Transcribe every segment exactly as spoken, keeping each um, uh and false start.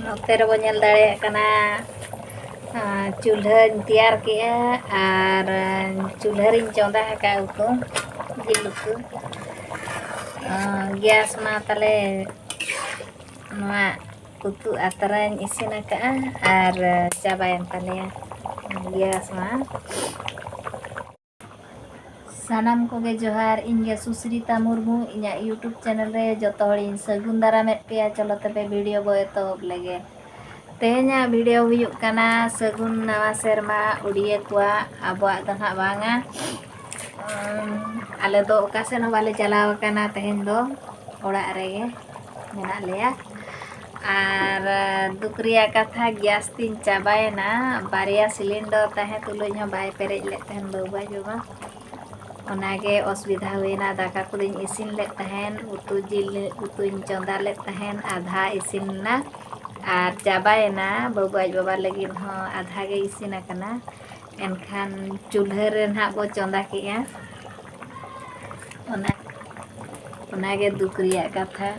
ᱱᱚᱛᱮ ᱨᱮᱵᱚ ᱧᱮᱞ ᱫᱟᱲᱮᱭᱟᱜ ᱠᱟᱱᱟ, ᱟᱨ ᱪᱩᱞᱦᱟᱹᱧ ᱛᱮᱭᱟᱨ ᱠᱮᱜᱼᱟ ᱟᱨ ᱪᱩᱞᱦᱟᱹ ᱨᱤᱧ ᱪᱚᱸᱫᱟ ᱟᱠᱟᱫ ᱩᱛᱩ, ᱡᱤᱞ ᱩᱛᱩ᱾ ᱟᱨ ᱜᱮᱥ ᱢᱟ ᱛᱟᱞᱮ ᱱᱚᱣᱟ ᱩᱛᱩ ᱟᱛᱨᱟᱧ ᱤᱥᱤᱱ ᱟᱠᱟᱫᱼᱟ ᱟᱨ ᱪᱟᱵᱟᱭᱮᱱ ᱛᱟᱞᱮᱭᱟ ᱜᱮᱥ ᱢᱟ᱾ ᱥᱟᱱᱟᱢ ᱠᱚᱜᱮ ᱡᱚᱦᱟᱨ, ᱤᱧ ᱜᱮ ᱥᱩᱥᱨᱤᱛᱟ ᱢᱩᱨᱢᱩ, ᱤᱧᱟᱹᱜ YouTube ᱪᱮᱱᱮᱞ ᱨᱮ ᱡᱚᱛᱚ ᱦᱚᱲᱤᱧ ᱥᱟᱹᱜᱩᱱ ᱫᱟᱨᱟᱢᱮᱫ ᱯᱮᱭᱟ᱾ ᱪᱚᱞᱚ ᱛᱚᱵᱮ ᱵᱷᱤᱰᱤᱭᱳ ᱵᱚ ᱮᱛᱚᱦᱚᱵ ᱞᱮᱜᱮ᱾ ᱛᱮᱦᱮᱧᱟᱜ ᱵᱷᱤᱰᱤᱭᱳ ᱦᱩᱭᱩᱜ ᱠᱟᱱᱟ ᱥᱟᱹᱜᱩᱱ ᱱᱟᱣᱟ ᱥᱮᱨᱢᱟ ᱩᱰᱤᱭᱟᱹ ᱠᱚᱣᱟᱜ, ᱟᱵᱚᱣᱟᱜ ᱫᱚ ᱱᱟᱦᱟᱜ ᱵᱟᱝᱟ᱾ ᱩᱢ, ᱟᱞᱮ ᱫᱚ ᱚᱠᱟ ᱥᱮᱫ ᱦᱚᱸ ᱵᱟᱞᱮ ᱪᱟᱞᱟᱣ ᱟᱠᱟᱱᱟ, ᱛᱮᱦᱮᱧ ᱫᱚ ᱚᱲᱟᱜ ᱨᱮᱜᱮ ᱢᱮᱱᱟᱜ ᱞᱮᱭᱟ᱾ ᱟᱨ ᱫᱩᱠ ᱨᱮᱭᱟᱜ ᱠᱟᱛᱷᱟ, ᱜᱮᱥ ᱛᱤᱧ ᱪᱟᱵᱟᱭᱮᱱᱟ, ᱵᱟᱨᱭᱟ ᱥᱤᱞᱤᱱᱰᱟᱨ ᱛᱟᱦᱮᱸ ᱛᱩᱞᱩᱡ ᱦᱚᱸ ᱵᱟᱭ ᱯᱮᱨᱮᱡ ᱞᱮᱫ ᱛᱟᱦᱮᱱ ᱵᱟᱹᱵᱩ ᱟᱡ ᱵᱟᱵᱟ᱾ ᱚᱱᱟᱜᱮ ᱚᱥᱩᱵᱤᱫᱷᱟ ᱦᱩᱭᱮᱱᱟ᱾ ᱫᱟᱠᱟ ᱠᱚᱫᱚᱧ ᱤᱥᱤᱱ ᱞᱮᱫ ᱛᱟᱦᱮᱱ, ᱩᱛᱩ ᱡᱤᱞ ᱩᱛᱩᱧ ᱪᱚᱸᱫᱟ ᱞᱮᱫ ᱛᱟᱦᱮᱱ, ᱟᱫᱷᱟ ᱤᱥᱤᱱ ᱮᱱᱟ ᱟᱨ ᱪᱟᱵᱟᱭᱮᱱᱟ᱾ ᱵᱟᱹᱵᱩ ᱟᱡ ᱵᱟᱵᱟ ᱞᱟᱹᱜᱤᱫ ᱦᱚᱸ ᱟᱫᱷᱟ ᱜᱮ ᱤᱥᱤᱱ ᱟᱠᱟᱱᱟ᱾ ᱮᱱᱠᱷᱟᱱ ᱪᱩᱞᱦᱟᱹ ᱨᱮ ᱱᱟᱦᱟᱜ ᱵᱚ ᱪᱚᱸᱫᱟ ᱠᱮᱜᱼᱟ᱾ ᱚᱱᱟ, ᱚᱱᱟᱜᱮ ᱫᱩᱠ ᱨᱮᱭᱟᱜ ᱠᱟᱛᱷᱟ᱾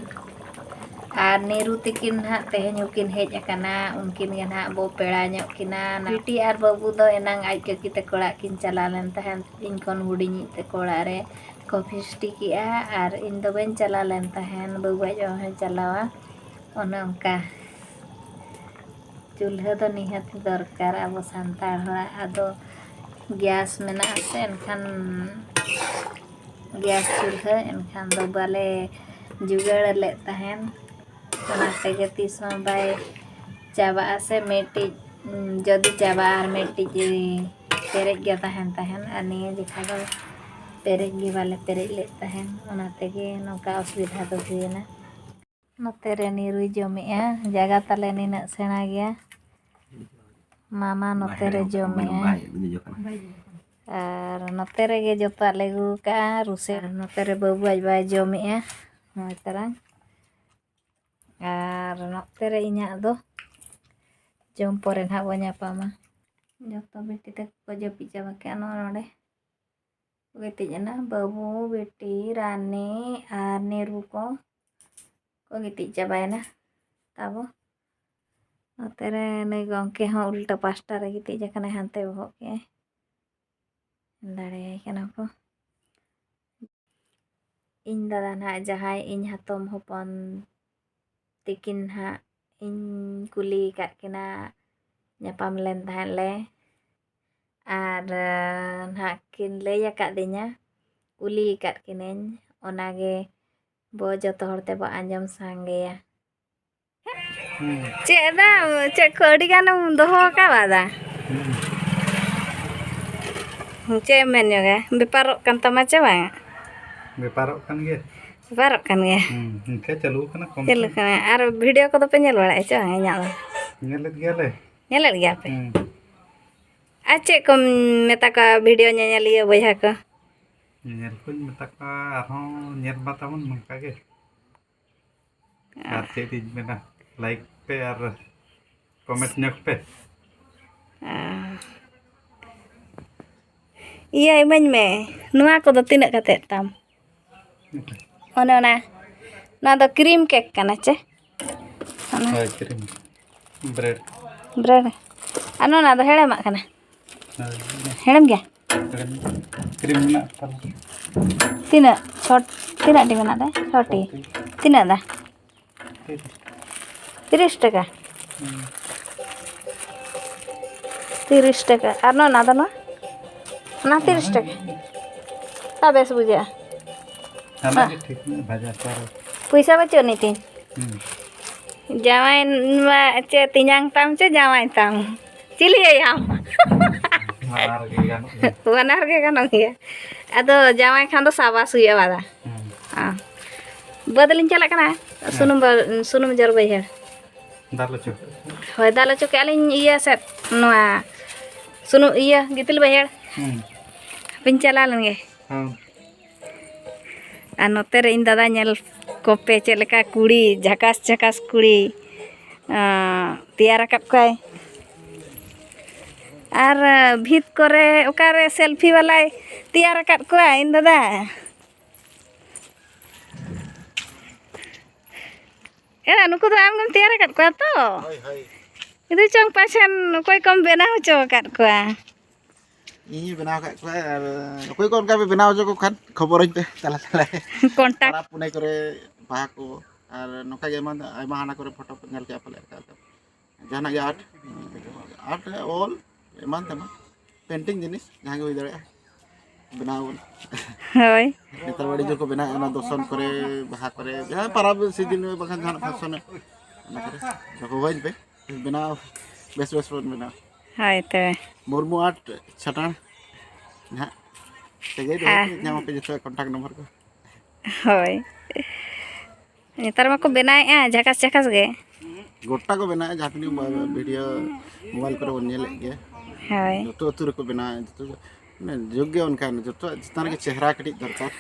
ᱟᱨ ᱱᱤᱨᱩ ᱛᱤᱠᱤᱱ ᱱᱟᱦᱟᱜ ᱛᱮᱦᱮᱧ ᱦᱚᱸᱠᱤᱱ ᱦᱮᱡ ᱟᱠᱟᱱᱟ, ᱩᱱᱠᱤᱱ ᱜᱮ ᱱᱟᱦᱟᱜ ᱵᱚ ᱯᱮᱲᱟ ᱧᱚᱜ ᱠᱤᱱᱟ᱾ ᱵᱤᱴᱤ ᱟᱨ ᱵᱟᱹᱵᱩ ᱫᱚ ᱮᱱᱟᱝ ᱟᱡ ᱠᱟᱹᱠᱤ ᱛᱟᱠᱚ ᱚᱲᱟᱜ ᱠᱤᱱ ᱪᱟᱞᱟᱣ ᱞᱮᱱ ᱛᱟᱦᱮᱸᱫ, ᱤᱧ ᱠᱷᱚᱱ ᱦᱩᱰᱤᱧᱤᱡ ᱛᱟᱠᱚ ᱚᱲᱟᱜ ᱨᱮ ᱠᱚ ᱯᱷᱤᱥᱴᱤ ᱠᱮᱜᱼᱟ, ᱟᱨ ᱤᱧ ᱫᱚ ᱵᱟᱹᱧ ᱪᱟᱞᱟᱣ ᱞᱮᱱ ᱛᱟᱦᱮᱸᱫ, ᱵᱟᱹᱵᱩ ᱟᱡ ᱵᱟᱵᱟ ᱦᱚᱸᱭ ᱪᱟᱞᱟᱣᱟ᱾ ᱚᱱᱮ ᱚᱱᱠᱟ᱾ ᱪᱩᱞᱦᱟᱹ ᱫᱚ ᱱᱤᱦᱟᱹᱛ ᱫᱚᱨᱠᱟᱨ ᱟᱵᱚ ᱥᱟᱱᱛᱟᱲ ᱦᱚᱲᱟᱜ᱾ ᱟᱫᱚ ᱜᱮᱥ ᱢᱮᱱᱟᱜᱼᱟ ᱥᱮ, ᱮᱱᱠᱷᱟᱱ ᱜᱮᱥ ᱪᱩᱞᱦᱟᱹ, ᱮᱱᱠᱷᱟᱱ ᱫᱚ ᱵᱟᱞᱮ ᱡᱩᱜᱟᱹᱲ ᱞᱮᱫ ᱛᱟᱦᱮᱱ᱾ ᱚᱱᱟ ᱛᱮᱜᱮ ᱛᱤᱥ ᱦᱚᱸ ᱵᱟᱭ ᱪᱟᱵᱟᱜᱼᱟ ᱥᱮ, ᱢᱤᱫᱴᱤᱡ, ᱩᱸ, ᱡᱩᱫᱤ ᱪᱟᱵᱟᱜᱼᱟ ᱟᱨ ᱢᱤᱫᱴᱤᱡ ᱯᱮᱨᱮᱡ ᱜᱮ ᱛᱟᱦᱮᱱ ᱛᱟᱦᱮᱱ, ᱟᱨ ᱱᱤᱭᱟᱹ ᱡᱚᱠᱷᱟ ᱫᱚ ᱯᱮᱨᱮᱡ ᱜᱮ ᱵᱟᱞᱮ ᱯᱮᱨᱮᱡ ᱞᱮᱫ ᱛᱟᱦᱮᱱ, ᱚᱱᱟ ᱛᱮᱜᱮ ᱱᱚᱝᱠᱟ ᱚᱥᱩᱵᱤᱫᱷᱟ ᱫᱚ ᱦᱩᱭᱮᱱᱟ᱾ ᱱᱚᱛᱮ ᱨᱮ ᱱᱤᱨᱩᱭ ᱡᱚᱢᱮᱜᱼᱟ, ᱡᱟᱭᱜᱟ ᱛᱟᱞᱮ ᱱᱤᱱᱟᱹᱜ ᱥᱮᱬᱟ ᱜᱮᱭᱟ᱾ ᱢᱟᱢᱟ ᱱᱚᱛᱮ ᱨᱮ ᱡᱚᱢᱮᱜᱼᱟ᱾ ᱟᱨ ᱱᱚᱛᱮ ᱨᱮᱜᱮ ᱡᱚᱛᱚᱣᱟᱜ ᱞᱮ ᱟᱹᱜᱩ ᱠᱟᱜᱼᱟ, ᱨᱩᱥᱮ᱾ ᱟᱨ ᱱᱚᱛᱮ ᱨᱮ ᱵᱟᱹᱵᱩ ᱟᱡ ᱵᱟᱭ ᱡᱚᱢᱮᱜᱼᱟ, ᱱᱚᱜᱼᱚᱭ ᱛᱟᱨᱟᱝ᱾ ᱟᱨ ᱱᱚᱛᱮ ᱨᱮ ᱤᱧᱟᱹᱜ ᱫᱚ ᱡᱚᱢ ᱯᱚᱨᱮ ᱱᱟᱦᱟᱜ ᱵᱚ ᱧᱟᱯᱟᱢᱟ᱾ ᱡᱚᱛᱚ ᱵᱤᱴᱤ ᱛᱟᱠᱚ ᱠᱚ ᱡᱟᱹᱯᱤᱫ ᱪᱟᱵᱟ ᱠᱮᱜᱼᱟ᱾ ᱱᱚᱜᱼᱚᱭ ᱱᱚᱰᱮ ᱠᱚ ᱜᱤᱛᱤᱡ ᱮᱱᱟ, ᱵᱟᱹᱵᱩ, ᱵᱤᱴᱤ, ᱨᱟᱱᱤ ᱟᱨ ᱱᱤᱨᱩ ᱠᱚ ᱠᱚ ᱜᱤᱛᱤᱡ ᱪᱟᱵᱟᱭᱮᱱᱟ᱾ ᱛᱟᱵᱚ ᱱᱚᱛᱮ ᱨᱮ ᱱᱩᱭ ᱜᱚᱢᱠᱮ ᱦᱚᱸ ᱩᱞᱴᱟᱹ ᱯᱟᱥᱴᱟ ᱨᱮ ᱜᱤᱛᱤᱡ ᱟᱠᱟᱱᱟᱭ, ᱦᱟᱱᱛᱮ ᱵᱚᱦᱚᱜ ᱠᱮᱜᱼᱟᱭ᱾ ᱫᱟᱲᱮᱭᱟᱭ ᱠᱟᱱᱟ ᱠᱚ᱾ ᱤᱧ ᱫᱟᱫᱟ ᱱᱟᱦᱟᱜ ᱡᱟᱦᱟᱸᱭ ᱤᱧ ᱦᱟᱛᱚᱢ ᱦᱚᱯᱚᱱ ᱛᱤᱠᱤᱱ ᱱᱟᱦᱟᱜ ᱤᱧ ᱠᱩᱞᱤ ᱟᱠᱟᱫ ᱠᱤᱱᱟ, ᱧᱟᱯᱟᱢ ᱞᱮᱱ ᱛᱟᱦᱮᱸᱫ ᱞᱮ, ᱟᱨ ᱱᱟᱦᱟᱜ ᱠᱤᱱ ᱞᱟᱹᱭ ᱟᱠᱟᱫᱤᱧᱟ, ᱠᱩᱞᱤ ᱟᱠᱟᱫ ᱠᱤᱱᱟᱹᱧ, ᱚᱱᱟᱜᱮ ᱵᱚ ᱡᱚᱛᱚ ᱦᱚᱲ ᱛᱮᱵᱚ ᱟᱸᱡᱚᱢ ᱥᱟᱸᱜᱮᱭᱟ᱾ ᱦᱩᱸ᱾ ᱪᱮᱫ ᱫᱟ, ᱪᱮᱫ ᱠᱚ ᱟᱹᱰᱤ ᱜᱟᱱᱮᱢ ᱫᱚᱦᱚ ᱟᱠᱟᱫᱟ ᱫᱟ? ᱦᱩᱸ᱾ ᱪᱮᱫ ᱮᱢ ᱢᱮᱱ ᱧᱚᱜᱟ? ᱵᱮᱯᱟᱨᱚᱜ ᱠᱟᱱ ᱛᱟᱢᱟ ᱪᱮ ᱵᱟᱝ? ᱵᱮᱯᱟᱨᱚᱜ ᱠᱟᱱ ᱜᱮᱭᱟ᱾ ᱵᱮᱯᱟᱨᱚᱜ ᱠᱟᱱ ᱜᱮᱭᱟ᱾ ᱦᱩᱸ, ᱤᱱᱠᱟᱹ ᱪᱟᱹᱞᱩ ᱠᱟᱱᱟ ᱠᱚᱢ ᱪᱟᱹᱞᱩ ᱠᱚᱢ᱾ ᱠᱟᱱᱟ᱾ ᱟᱨ ᱵᱷᱤᱰᱤᱭᱳ ᱠᱚᱫᱚ ᱯᱮ ᱧᱮᱞ ᱵᱟᱲᱟᱭᱮᱫᱼᱟ ᱪᱮ ᱵᱟᱝ ᱤᱧᱟᱹᱜ ᱫᱚ? ᱧᱮᱞᱮᱫ ᱜᱮᱭᱟᱞᱮ᱾ ᱧᱮᱞᱮᱫ ᱜᱮᱭᱟ ᱯᱮ? ᱦᱩᱸ᱾ ᱟᱨ ᱪᱮᱫ ᱠᱚᱢ ᱢᱮᱛᱟ ᱠᱚᱣᱟ ᱵᱷᱤᱰᱤᱭᱳ ᱧᱮᱧᱮᱞᱤᱭᱟᱹ ᱵᱚᱭᱦᱟ ᱠᱚ? ᱧᱮᱧᱮᱞ ᱠᱚᱧ ᱢᱮᱛᱟ ᱠᱚᱣᱟ ᱟᱨᱦᱚᱸ ᱧᱮᱞ ᱢᱟ ᱛᱟᱵᱚᱱ ᱱᱚᱝᱠᱟ ᱜᱮ᱾ ᱟᱨ ᱪᱮᱫ ᱤᱧ ᱢᱮᱱᱟ, ᱞᱟᱭᱤᱠ ᱯᱮ ᱟᱨ ᱠᱚᱢᱮᱱᱴ ᱧᱚᱜ ᱯᱮ᱾ ᱟᱨ ᱤᱭᱟᱹ ᱤᱢᱟᱹᱧ ᱢᱮ, ᱱᱚᱣᱟ ᱠᱚᱫᱚ ᱛᱤᱱᱟᱹᱜ ᱠᱟᱛᱮᱫ ᱛᱟᱢ? ᱚᱱᱮ ᱚᱱᱟ, ᱱᱚᱣᱟ ᱫᱚ ᱠᱨᱤᱢ ᱠᱮᱠ ᱠᱟᱱᱟ ᱪᱮ? ᱚᱱᱟ ᱦᱳᱭ, ᱠᱨᱤᱢ ᱵᱨᱮᱰ᱾ ᱵᱨᱮᱰ᱾ ᱟᱨ ᱱᱚᱣᱟ ᱫᱚ ᱦᱮᱲᱮᱢᱟᱜ ᱠᱟᱱᱟ? ᱦᱳᱭ᱾ ᱦᱮᱲᱮᱢ ᱜᱮᱭᱟ? ᱦᱮᱲᱮᱢ᱾ ᱠᱨᱤᱢ ᱢᱮᱱᱟᱜ ᱛᱟᱞᱮ᱾ ᱛᱤᱱᱟᱹᱜ? ᱪᱷᱚ, ᱛᱤᱱᱟᱹᱜ ᱴᱤ ᱢᱮᱱᱟᱜ ᱛᱟᱭ? ᱪᱷᱚ ᱴᱤ᱾ ᱪᱷᱚ ᱴᱤ᱾ ᱛᱤᱱᱟᱹᱜ ᱫᱟ? ᱛᱤᱨᱤᱥ᱾ ᱛᱤᱨᱤᱥ ᱴᱟᱠᱟ? ᱦᱩᱸ᱾ ᱛᱤᱨᱤᱥ ᱴᱟᱠᱟ᱾ ᱟᱨ ᱱᱚᱣᱟ ᱫᱚ ᱱᱚᱣᱟ? ᱚᱱᱟ ᱛᱤᱨᱤᱥ ᱴᱟᱠᱟ᱾ ᱛᱟ ᱵᱮᱥ ᱵᱩᱡᱷᱟᱹᱜᱼᱟ᱾ ᱦᱟᱱᱟ ᱦᱮᱸ᱾ ᱜᱮ ᱴᱷᱤᱠ ᱧᱚᱜ ᱵᱷᱟᱡᱟ ᱠᱚ ᱟᱨ ᱯᱚᱭᱥᱟ ᱵᱟᱹᱪᱩᱜ ᱟᱹᱱᱤᱡ ᱛᱤᱧ᱾ ᱦᱩᱸ᱾ ᱡᱟᱶᱟᱭ ᱢᱟ ᱪᱮᱫ ᱛᱮᱧᱟᱝ ᱛᱟᱢ ᱪᱮ ᱡᱟᱶᱟᱭ ᱛᱟᱢ? ᱪᱤᱞᱤ ᱟᱭᱟᱢ? ᱵᱟᱱᱟᱨ ᱜᱮ ᱜᱟᱱᱚᱜ ᱜᱮᱭᱟ᱾ ᱵᱟᱱᱟᱨ ᱜᱮ ᱜᱟᱱᱚᱜ ᱜᱮᱭᱟ᱾ ᱟᱫᱚ ᱡᱟᱶᱟᱭ ᱠᱷᱟᱱ ᱫᱚ ᱥᱟᱵᱟᱥ ᱦᱩᱭᱩᱜᱼᱟ ᱵᱟᱫᱟ᱾ ᱦᱩᱸ᱾ ᱦᱮᱸ᱾ ᱵᱟᱹᱫᱽ ᱞᱤᱧ ᱪᱟᱞᱟᱜ ᱠᱟᱱᱟ᱾ ᱦᱮᱸ᱾ ᱥᱩᱱᱩᱢ ᱵᱟ-, ᱥᱩᱱᱩᱢ ᱡᱚᱨ ᱵᱟᱹᱭᱦᱟᱹᱲ᱾ ᱫᱟᱞ ᱦᱚᱪᱚ᱾ ᱦᱳᱭ, ᱫᱟᱞ ᱦᱚᱪᱚ ᱠᱮᱜᱼᱟ ᱞᱤᱧ ᱤᱭᱟᱹ ᱥᱮᱫ, ᱱᱚᱣᱟ ᱥᱩᱱᱩᱢ ᱤᱭᱟᱹ ᱜᱤᱛᱤᱞ ᱵᱟᱹᱭᱦᱟᱹᱲ᱾ ᱦᱩᱸ᱾ ᱵᱤᱱ ᱪᱟᱞᱟᱣ ᱞᱮᱱ ᱜᱮ᱾ ᱦᱚᱸ᱾ ᱟᱨ ᱱᱚᱛᱮ ᱨᱮ ᱤᱧ ᱫᱟᱫᱟ ᱧᱮᱞ ᱠᱚᱯᱮ, ᱪᱮᱫ ᱞᱮᱠᱟ ᱠᱩᱲᱤ, ᱡᱷᱟᱠᱟᱥ ᱡᱷᱟᱠᱟᱥ ᱠᱩᱲᱤ, ᱟᱸ, ᱛᱮᱭᱟᱨ ᱟᱠᱟᱫ ᱠᱚᱣᱟᱭ᱾ ᱟᱨ ᱵᱷᱤᱛ ᱠᱚᱨᱮ ᱚᱠᱟᱨᱮ ᱥᱮᱞᱯᱷᱤ ᱵᱟᱞᱟᱭ ᱛᱮᱭᱟᱨ ᱟᱠᱟᱫ ᱠᱚᱣᱟ ᱤᱧ ᱫᱟᱫᱟ? ᱮᱨᱟ, ᱱᱩᱠᱩ ᱫᱚ ᱟᱢᱜᱮᱢ ᱛᱮᱭᱟᱨ ᱟᱠᱟᱫ ᱠᱚᱣᱟ ᱛᱚ? ᱦᱳᱭ, ᱦᱳᱭ᱾ ᱡᱩᱫᱤ ᱪᱚᱝ ᱯᱟᱪᱷᱮᱱ ᱚᱠᱚᱭ ᱠᱚᱢ ᱵᱮᱱᱟᱣ ᱦᱚᱪᱚ ᱟᱠᱟᱫ ᱠᱚᱣᱟ᱾ ᱤᱧ ᱵᱮᱱᱟᱣ ᱟᱠᱟᱫ ᱠᱚᱣᱟ᱾ ᱟᱨ ᱚᱠᱚᱭ ᱠᱚ ᱚᱱᱠᱟ ᱯᱮ ᱵᱮᱱᱟᱣ ᱦᱚᱪᱚ ᱠᱚ ᱠᱷᱟᱱ ᱠᱷᱚᱵᱚᱨᱟᱹᱧ ᱯᱮ ᱛᱟᱞᱟ ᱛᱟᱞᱟ ᱨᱮ᱾ ᱠᱚᱱᱴᱟᱠᱴ ᱯᱚᱨᱚᱵᱽ ᱯᱩᱱᱟᱹᱭ ᱠᱚᱨᱮ, ᱵᱟᱦᱟ ᱠᱚ, ᱟᱨ ᱱᱚᱝᱠᱟ ᱜᱮ ᱮᱢᱟᱱ ᱟᱭᱢᱟ ᱦᱟᱱᱟ ᱠᱚᱨᱮ ᱯᱷᱳᱴᱳ ᱯᱮ ᱧᱮᱞ ᱠᱮᱜᱼᱟ ᱯᱟᱞᱮ, ᱨᱟᱠᱟᱵ ᱠᱟᱜᱼᱟ᱾ ᱡᱟᱦᱟᱱᱟᱜ ᱜᱮ ᱟᱨᱴ, ᱟᱨᱴ, ᱚᱞ, ᱮᱢᱟᱱ ᱛᱮᱢᱟᱱ ᱯᱮᱱᱴᱤᱝ ᱡᱤᱱᱤᱥ ᱡᱟᱦᱟᱸ ᱜᱮ ᱦᱩᱭ ᱫᱟᱲᱮᱭᱟᱜᱼᱟ, ᱵᱮᱱᱟᱣ ᱟᱵᱚᱱ᱾ ᱦᱳᱭ᱾ ᱱᱮᱛᱟᱨ ᱟᱹᱰᱤ ᱡᱳᱨ ᱠᱚ ᱵᱮᱱᱟᱣᱮᱫᱼᱟ ᱚᱱᱟ ᱫᱚᱥᱚᱱ ᱠᱚᱨᱮ, ᱵᱟᱦᱟ ᱠᱚᱨᱮ, ᱡᱟᱦᱟᱸ ᱯᱟᱨᱟᱵᱽ ᱥᱤᱡᱤᱱ ᱨᱮ ᱵᱟᱠᱷᱟᱱ ᱡᱟᱦᱟᱱᱟᱜ ᱯᱷᱟᱝᱥᱚᱱ ᱨᱮ, ᱚᱱᱟ ᱠᱚᱨᱮ ᱫᱚᱦᱚᱣᱟᱹᱧ ᱯᱮ, ᱵᱮᱱᱟᱣ, ᱵᱮᱥ ᱵᱮᱥ ᱵᱚᱱ ᱵᱮᱱᱟᱣ᱾ ᱦᱳᱭ ᱛᱚᱵᱮ᱾ ᱢᱩᱨᱢᱩ ᱟᱨᱴ ᱪᱷᱟᱴᱟᱬ ᱱᱟᱦᱟᱜ ᱛᱮᱜᱮ ᱫᱚᱦᱚ ᱯᱮ, ᱧᱟᱢ ᱟᱯᱮ ᱡᱚᱛᱚ ᱠᱚᱱᱴᱟᱠᱴ ᱱᱚᱢᱵᱚᱨ ᱠᱚ᱾ ᱦᱳᱭ᱾ ᱱᱮᱛᱟᱨ ᱢᱟᱠᱚ ᱵᱮᱱᱟᱣᱮᱫᱼᱟ ᱡᱷᱟᱠᱟᱥ ᱡᱷᱟᱠᱟᱥ ᱜᱮ᱾ ᱜᱚᱴᱟ ᱠᱚ ᱵᱮᱱᱟᱣᱮᱫᱼᱟ, ᱡᱟᱦᱟᱸ ᱛᱤᱱᱟᱹᱜ ᱵᱷᱤᱰᱤᱭᱳ ᱢᱳᱵᱟᱭᱤᱞ ᱠᱚᱨᱮ ᱵᱚᱱ ᱧᱮᱞᱮᱫ ᱜᱮᱭᱟ᱾ ᱦᱳᱭ᱾ ᱡᱚᱛᱚ ᱟᱹᱛᱩ ᱨᱮᱠᱚ ᱵᱮᱱᱟᱣᱮᱫᱼᱟ, ᱡᱚᱛᱚ ᱢᱟᱱᱮ ᱡᱩᱜᱽ ᱜᱮ ᱚᱱᱠᱟᱱ, ᱡᱚᱛᱚᱣᱟᱜ ᱪᱮᱛᱟᱱ ᱨᱮᱜᱮ ᱪᱮᱦᱨᱟ ᱠᱟᱹᱴᱤᱡ ᱫᱚᱨᱠᱟᱨ᱾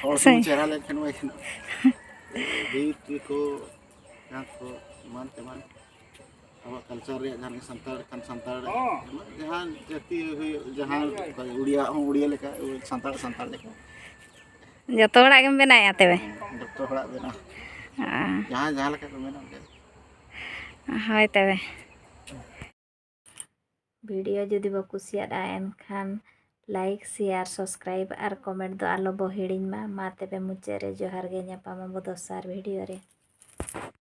ᱦᱚᱲ ᱥᱩᱫᱷᱩ ᱪᱮᱦᱨᱟ ᱞᱮᱱᱠᱷᱟᱱ ᱵᱟᱭ ᱜᱟᱱᱚᱜᱼᱟ᱾ ᱵᱤᱨ ᱠᱚ, ᱡᱟᱦᱟᱸ ᱠᱚ ᱮᱢᱟᱱ ᱛᱮᱢᱟᱱ ᱟᱵᱚᱣᱟᱜ ᱠᱟᱞᱪᱟᱨ ᱨᱮᱭᱟᱜ ᱡᱟᱦᱟᱸ ᱞᱮᱠᱟ ᱥᱟᱱᱛᱟᱲ ᱠᱷᱟᱱ ᱥᱟᱱᱛᱟᱲ, ᱡᱟᱦᱟᱸ ᱡᱟᱹᱛᱤ ᱦᱩᱭᱩᱜ, ᱡᱟᱦᱟᱸ ᱩᱲᱤᱭᱟ ᱦᱚᱸ ᱩᱲᱤᱭᱟ ᱞᱮᱠᱟ, ᱥᱟᱱᱛᱟᱲ ᱥᱟᱱᱛᱟᱲ ᱞᱮᱠᱟ᱾ ᱡᱚᱛᱚ ᱦᱚᱲᱟᱜ ᱜᱮᱢ ᱵᱮᱱᱟᱣᱮᱫᱼᱟ ᱛᱚᱵᱮ? ᱡᱚᱛᱚ ᱦᱚᱲᱟᱜ ᱵᱮᱱᱟᱣ, ᱟᱸ, ᱡᱟᱦᱟᱸᱭ ᱡᱟᱦᱟᱸ ᱞᱮᱠᱟ ᱠᱚ ᱢᱮᱱᱟ ᱚᱱᱠᱟ ᱜᱮ᱾ ᱦᱳᱭ ᱛᱚᱵᱮ᱾ ᱵᱷᱤᱰᱤᱭᱳ ᱡᱩᱫᱤ ᱵᱚ ᱠᱩᱥᱤᱭᱟᱫᱼᱟ, ᱮᱱᱠᱷᱟᱱ ᱞᱟᱭᱤᱠ, ᱥᱮᱭᱟᱨ, ᱥᱟᱵᱥᱠᱨᱟᱭᱤᱵ ᱟᱨ ᱠᱚᱢᱮᱱᱴ ᱫᱚ ᱟᱞᱚ ᱵᱚ ᱦᱤᱲᱤᱧ ᱢᱟ᱾ ᱢᱟ ᱛᱚᱵᱮ ᱢᱩᱪᱟᱹᱫ ᱨᱮ ᱡᱚᱦᱟᱨ ᱜᱮ, ᱧᱟᱯᱟᱢ ᱟᱵᱚ ᱫᱚᱥᱟᱨ ᱵᱷᱤᱰᱤᱭᱳ ᱨᱮ᱾